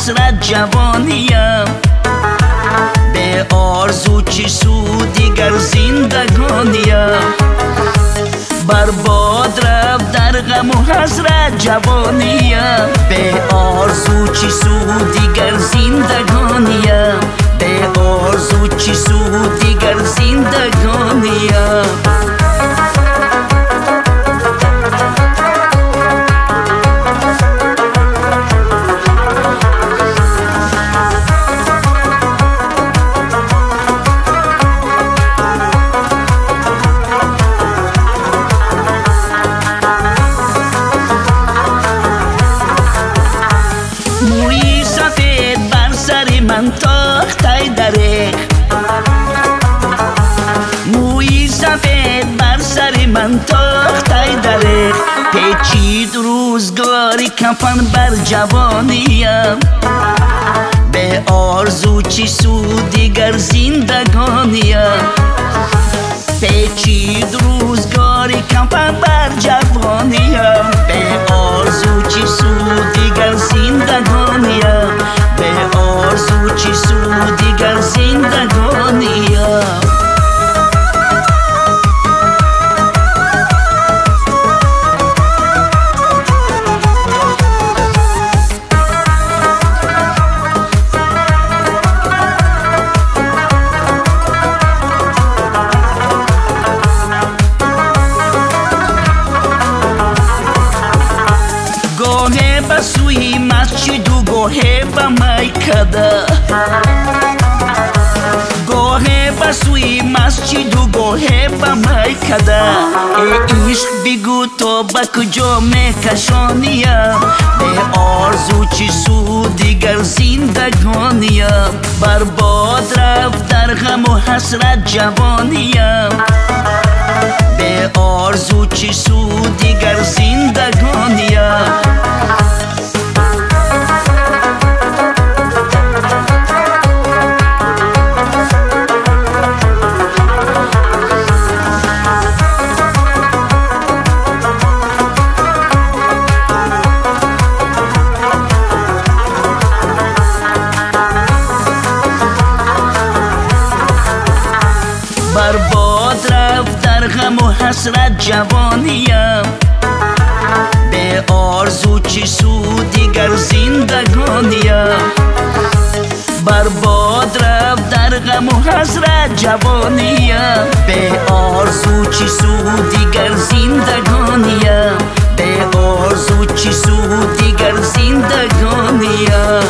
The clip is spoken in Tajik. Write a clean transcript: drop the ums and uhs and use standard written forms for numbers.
ҳасрат ҷавониям. Бе орзу чӣ суд дигар зиндагониям. Барбод рафт дар ғаму ҳасрат ҷавониям. Бе орзу чӣ суд дигар зиндагониям. Бе орзу чӣ суд дигар зиндагониям. Мӯи сафед бар сари ман тохтай дарех. Мӯи сафед бар сари ман тохтай дарех. Печид рӯзгори кафан бар ҷавониям. Бе орзу чӣ суд дигар зиндагониям. Печид рӯзгори кафан бар ҷавониям. Бе орзу чӣ суд дигар зиндагониям. Бе орзу чӣ суд дигар зиндагониям. Гоҳе ба сӯи масҷиду гоҳе ба майкада. Гоҳе ба сӯи масҷиду гоҳе ба майкада. Э ишқ бигӯ то ба куҷо мекашониям. Бе орзу чӣ суд дигар зиндагониям. Барбод рафт дар ғаму ҳасрат ҷавониям. Бе орзу чӣ суд дигар зиндагониям. Барбод рафт дар ғаму ҳасрат ҷавониям. Бе орзу чӣ суд дигар зиндагониям. Барбод рафт дар ғаму ҳасрат ҷавониям. Бе орзу чӣ суд дигар зиндагониям. Бе орзу чӣ суд дигар зиндагониям.